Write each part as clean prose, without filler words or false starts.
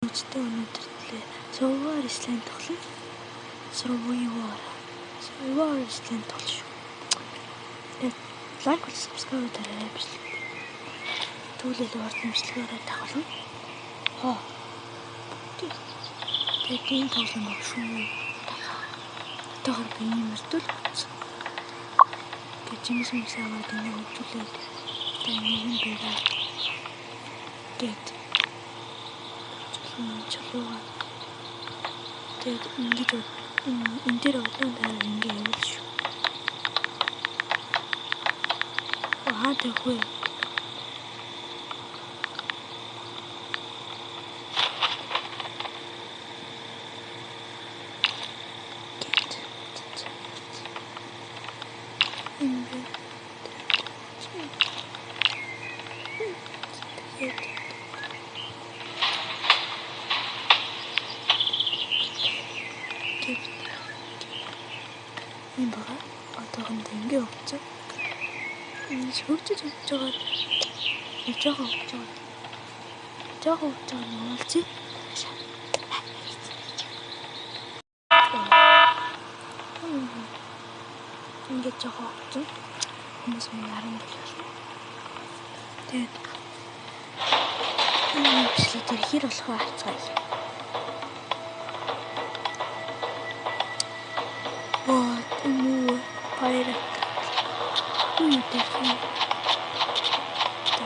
Үчтэй өнөөдөр лээ. Survivor Island тоглоно. Survivor. Survivor Island тоглоно шүү. Тэгээд лайк болон subscribe дараарай бичлэг. Тэгвэл урд бичлэгээр дагуулна. Хоо. Тэгээд энэ тоглоом баг шүү. Одоохор би ийм мөрдөл болсон. Тэгээд жимс юмс аваад ингэ хөгжүүлээд тэгээд нэг юм байгаа. Тэгээд чулуугаа тэгээд ингэж энэ дээр удаан дараа ингэ явуул шүү. Аа тэгвэл энэ байгаа. Одоохондоо ингэ явчихсан. Ингэж хөгжиж хөгжиж байгаа. Нэг жоохон хөгжиж байгаа. Жоохон хөгжиж байгаа нь уулзъя. Ингээд жоохон хөгжин. Хүмүүс минь 17 болно. Тэгээд энэ бичлэг дээр хэр болох вэ харцгаая. Pirate. Юу тарих юм?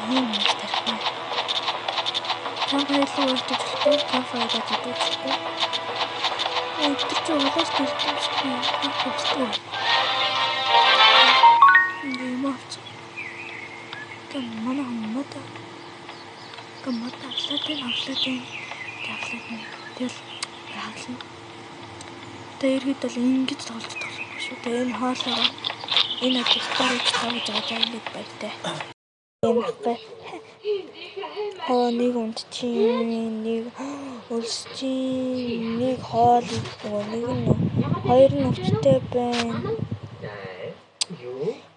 Тийм тарих юм. Campfire руу орж болохгүй, campfire-аа зодож болохгүй. Тэр чинь улаас төрдөг юм шиг юм. Ингээ юм авчих. Гэм манай хүмүүс гэм мод авлаа тийм авлаа тийм авлаа тийм. Тэгэл хаглана. Тэгээ иргэд бол ингэж тоглож тоглохгүй шүү. Тэгээ энэ хоолойгоо энэ ажилтнаар хийж тавьж байгаа заа ингэж баяртай. Юм баггүй. Хоо нэг унд чинь нэг өлс чинь нэг хоол нөгөө нэг нь хоёр нь өвчтэй байна.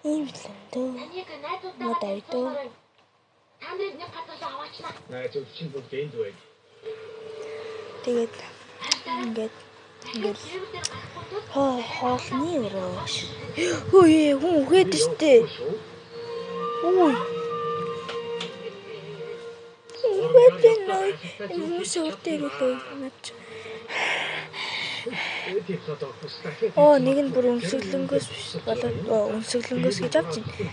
Ийм л юм дөө. Мод авдөө. Тэгээд ингээд ингээл хоолны өрөө. Хөөе хүн үхээд штэ. Үгүй. Үхээд байна. Энэ хүмүүс өөр дээр ирүүлээ наач. Оо нэг нь бүр өнсөглөнгөөс биш болоод өнсөглөнгөөс гэж авч байна.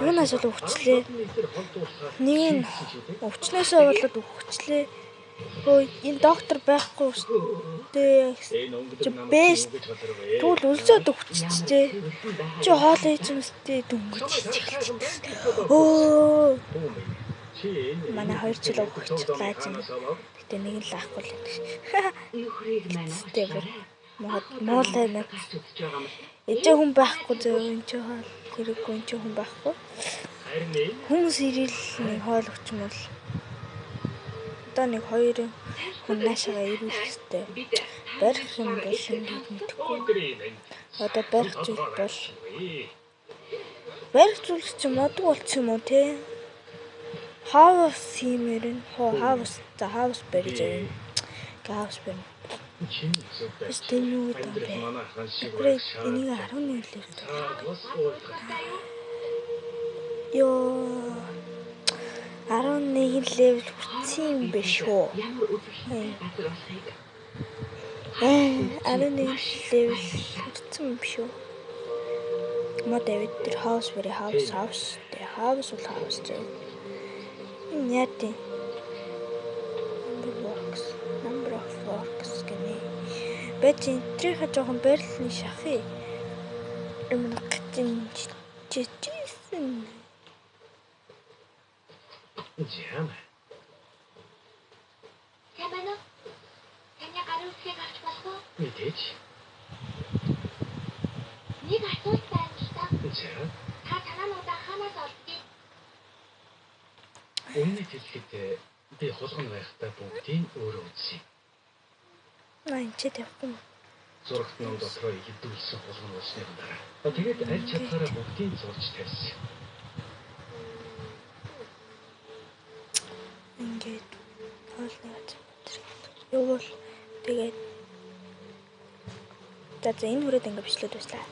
Юунаас бол өвчлээ. Нэг нь өвчнөөсөө болоод өвчлээ. Хөө энэ доктор байхгүй штэ. Чи бэс тэгвэл өлсөөд өвччихжээ. Чи хоол хийчихмэстэй дөнгөж хийчихэлж. Өө манай 2 жил өгч лааж юм. Гэтэ нэг нь лаахгүй л юм. Гэтэ муулай нэ. Эжээ хүн байхгүй зөө энэ чи хоол хэрэггүй энэ чи хүн байхгүй. Хүмүүс ирэл нэг хоол өгчмөл. Одоо нэг хоёр хүн наашаага ирүүлэх хэрэгтэй. Барих юм бол ингэж мэдэхгүй. Одоо барих зүйл бол барих зүйл чи модгүй болчих юм уу те? Хаус хиймээр нь хоо хаус за хаус барьж авна. Хаус барина. Тэр юу гэдэг юм бэ? Энийг 11 левел. Йоо 11 левел хүрсэн юм бэ шүү. 11 левел хүрсэн юм шүү. Мод авид тэр хаус барь хаус хаус тэ хаус бол хаус зөө. Энэ яа тийм. Number works, number of works гэнэ. Байж энтрийнхээ жоохон барилны шахъя. Юм гитэн чичсэн. Сайн байна уу? Таны гарын үсгийг авч болох уу? Мэдээж. Нэг асуулт байна л да. За. Та санаануудаа хаанаас олдгийг? Өмнөд хэлэхэд би хулган байхдаа бүгдийг өөрөө үзсэн. Наа энэ ч тавихгүй. Зурагт ном дотроо хэдүүлсэн хулган болсны дараа. Тэгээд аль чадхаараа бүгдийг зурж тавьсан. Ингээд хоолны газар. Явуул тэгээд за за энэ хүрээд ингээ бичлээд байслаа.